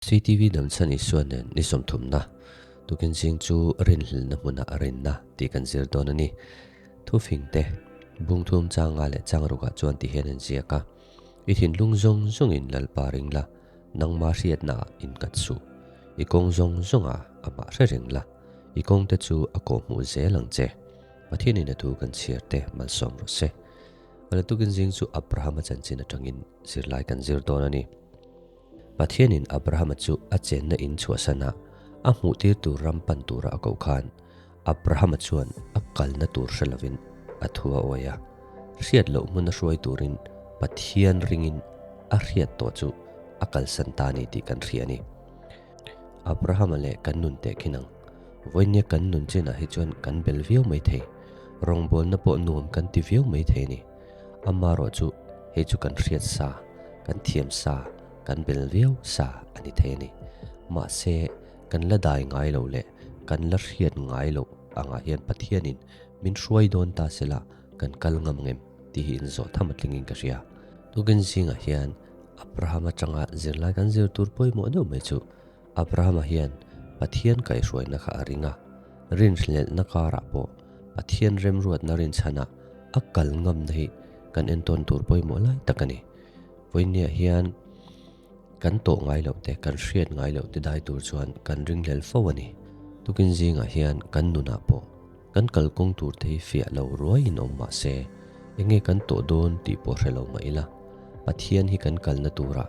CTV Damchhan Isua nen ni sawmthumna, tukin zing chu rinhlelhna hmuna a rinna tih kan zir dawn a ni. Thufing te, bungthum changa leh changrukah chuan ti hian an ziak a, I thinlung zawng zawngin Lalpa ring la, nangma hriatnaah innghat suh. I kawng zawng zawngah amah hre reng la, i kawngte chu a kawhhmuh zel ang che. Pathianin a thu kan chhiar te malsawm rawh se. Vale tukin zing chu Abrahama chanchin atangin zirlai kan zir dawn a ni. Pathianin Abrahama chu a chenna in chhuahsana a hmuhtir tur ram pan tura a koh khan, Abrahama chuan a kalna tur hre lovin a thu a awi a. Hriat loh hmun a hruai turin Pathian ringin a hriat tawh chu a kalsan ta a ni tih kan hria a ni. Abrahama leh kan nun teh khin ang. Vawinia kan nun chinah hi chuan kan bel viau mai thei. Rawngbawlna pawh nuam kan ti viau mai thei a ni. Amaherawh chu hei chu kan hriat sa, kan thiam sa, kan bel viau sa a ni thei a ni. Mahse, kan la dai ngai loh leh kan la hriat ngai loh angah hian Pathianin min hruai dawn ta sela kan kal ngam ngem tih hi inzawh tham a tlingin ka hria. Tukin zingah hian Abraham atanga zirlai kan zir tur pawimawh deuh mai chu Abrahama hian Pathian kaihhruaina kha a ring a, rinhlelhna karah pawh Pathian remruatna rinchhanah a kal ngamna hi kan entawn tur pawimawh lai tak a ni. Vawinia hian kan tawh ngai loh te, kan hriat ngai loh te dai tur chuan kan ringhlel fo a ni. Tukin zingah hian kan nunah pawh kan kalkawng tur te hi fiah lo ruaiin awm mah se, enge kan tawh dawn tih pawh hre lo mah ila, Pathian hi kan kalna turah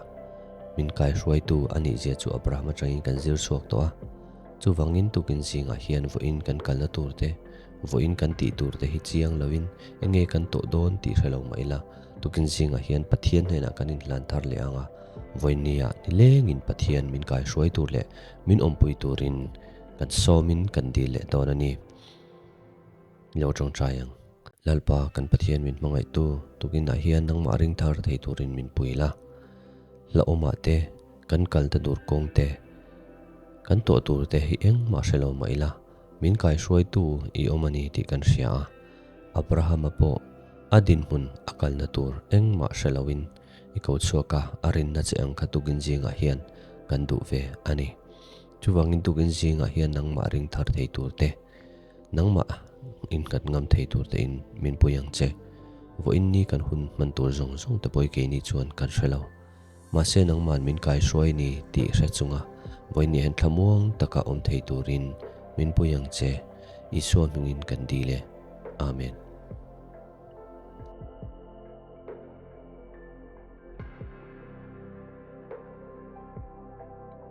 min kaihruaitu a nih zia chu Abraham atangin kan zir chhuak tawh a. Chuvangin tukin zingah hian vawiin kan kalna tur te, vawiin kan tih tur te hi chiang loin enge kan tawh dawn tih hre lo mah ila, tukin zingah hian Pathian hnenah kan inhlan thar leh ang a, vawiinniah nilengin Pathian min kaihruai tur leh min awmpui turin kan sawmin kan dil leh dawn a ni. Lo tawngtai ang. Lalpa, kan Pathian min hmangaihtu, tukinah hian nangmah ring thar thei turin min pui la. Hlauhawmah te, kan kal ta dur kawng te, kan tawh tur te hi engmah hre lo mah ila, min kaihruaitu i awm a ni tih kan hria a. Abrahama pawh a dinhmun a kalna tur engmah hre loin i ko chhuak a, a rinna che ang kha tukin zingah hian kan duh ve a ni. Chuvangin tukin zingah hian nangmah ring thar thei tur te, Nangmah innghat ngam thei tur te in min pui ang che. Vawiin ni kan hun hman tur zawng zawng te pawh i keini chuan kan hre lo. Mahse nangma'n min kai hruai ni tih hre chunga vawiin ni hian thlamuang taka awm thei turin min pui ang che. Isua hmingin kan dil e. Amen.